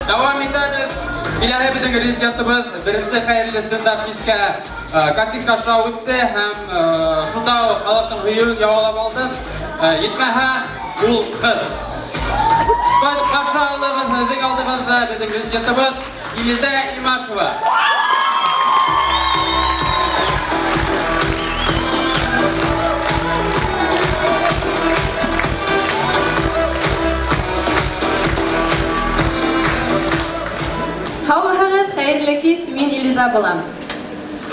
Дауам итәбеҙ. Киләһе беҙҙең резидентыбыҙ беренсе хәйерле стендап кискә кастинг аша үтте һәм шунда уҡ халыҡтың һөйөүен яулап алды. Етмәһә, ул ҡыҙ. Шулай итеп, ҡаршы алығыҙ һеҙҙең алдығыҙҙа беҙҙең резидентыбыҙ Илизә Имашева. Һаумыһығыҙ, хәйерле кис, мин Илиза булам.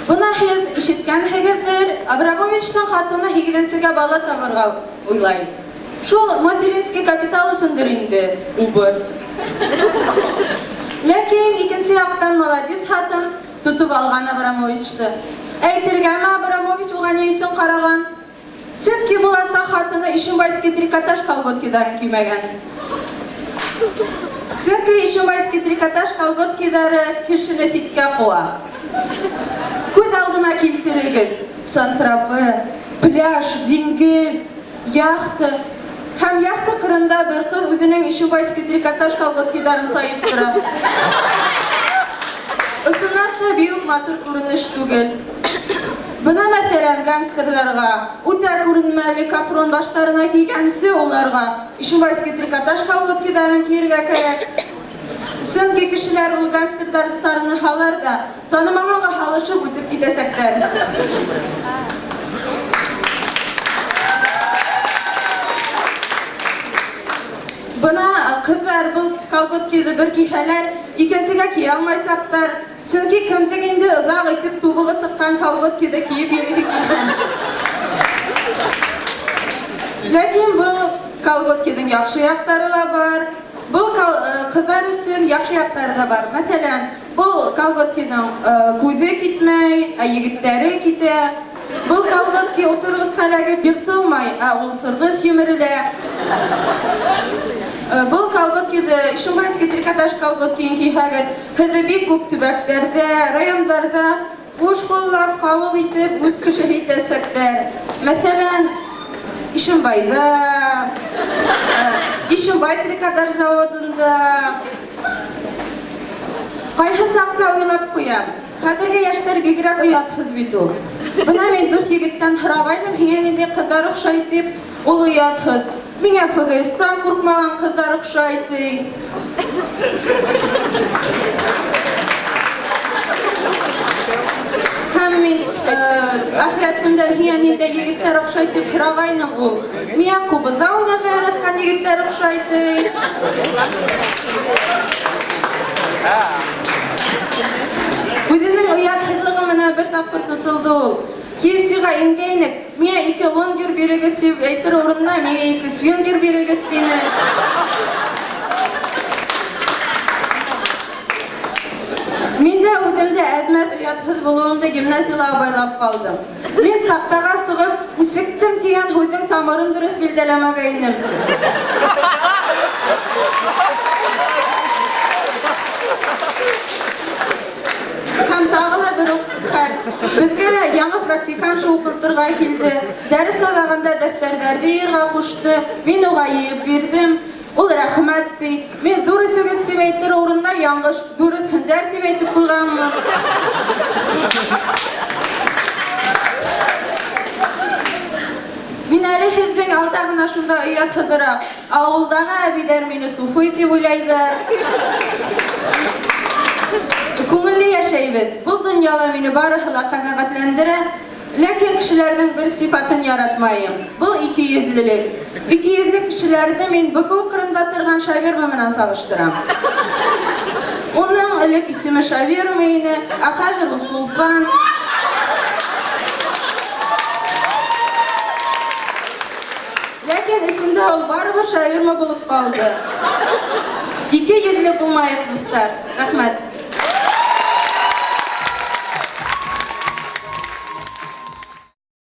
Бына һеҙ ишеткәнһегеҙҙер, Абрамовичтың хатыны һигеҙенсегә бала табырға уйлай. Шул материнский капитал өсөндөр инде, убыр. Ләкин икенсе яҡтан маладис хатын, тотоп алган Абрамовичты. Әйтергәме, Абрамович уға ни өсөн ҡараған? Сөнки буласаҡ хатыны ишимбайский трикотаж колготкидарын кимәгән. Сөнки ишимбайский трикотаж колготкидары кешене ситкә куа. Күҙ алдына килтерегеҙ, Сан-Тропе, пляж, диңгеҙ, Яхта. Һәм яхта кырында бер кыз үзенең ишимбайский трикотаж колготкидарын саеп тора. Ысынлап та бик үк матур күренеш түгел. Бына, мәсәлән, гангстерларга үтә күренмәле капрон баштарына кигәнче уларга ишимбайский трикотаж колготкидарын киергә кәрәк. Чөнки кешеләр ул гангстердарны таныһалар да, Танымаганга һалышып үтеп китәчәкләр. Бына кызлар был колготкиҙы бер киһәләр, икенсегә кия алмайсаҡтар. Сөнки кемдең инде озак итеп тубыгы сыккан колготкиҙы киеп йөриһе килһен. Ләкин был колготкиҙың яҡшы яҡтары ла бар. Был кызлар өсөн яҡшы яҡтары да бар. Мәҫәлән, Был колготкиның күҙе китмәй, ә егеттәре китә. Был колготки утыргысҡа эләгеп йыртылмай, ә ултыргыс емерелә. Был колготкиҙы, ишимбайский трикотаж колготкиын киһәгеҙ, һеҙҙе бик күп төбәктәрҙә, райондарҙа Буш куллап кабул итеп, үз кешеһе итәчәкләр. Мәсәлән, Ишембайда, Ишембай трикотаж заводында. Кайһы чакта уйлап куям, хәзерге яшьләр бигрәк оятсыз бит ул. Менә мин дус егеттән сорагайным, һиңә нинди кызлар охшай дип, ул оятсыз. Миңа ФГСтан куркмаган кызлар охшай, ди. Һәм мин ахирәтемдән һиңә нинди егетләр охшай дип сорагайным, ул миңа кубызда уйнарга яраткан егетләр охшай, ди. Үзенең оятсызлыгы менән бер тапкыр тотылды ул. KFC-га ингәйнек, Миңа ике лонгер бирегез дип әйтер урынына, миңа ике свингер бирегез дине. Мин дә үземдә әзмәз оятсыз булуымды гимназиялә абайлап калдым. Мин тактага сыгып, үсектем дигән һүзнең тамырын дөрес билдәләмәгәйнем. Һәм тагы да бер үк хәл. Безгә яңа практикантша укытырга килде. Дәрес азагында дәфтәрләрне йыерга кушты. Мин уга йыеп бирдем. Ул рәхмәт ди. Мин зур исегез дип әйтер урынына яңгыш зур исендәр дип әйтеп куйганмын. Мин әле һезнең алда гына шунда оятсызрак. Авылдагы әбиләр мине суфый дип уйлайдыр. Күңелле яшәйбез. Бу дөньяда мине барысы да канәгатьләндерә. Ләкин кешеләрнең бер сыйфатын яратмаем. Бу икейөзлелек. Икейөзле кешеләрне мин БКУ кырында торган шаверма менән сагыштырам. Уның элек исеме Шаверма ине, ә хәзер ул Сулпан. Ләкин эчендә ул барыбер шаверма булып калды. Икейөзле булмаек, дуслар. Рәхмәт.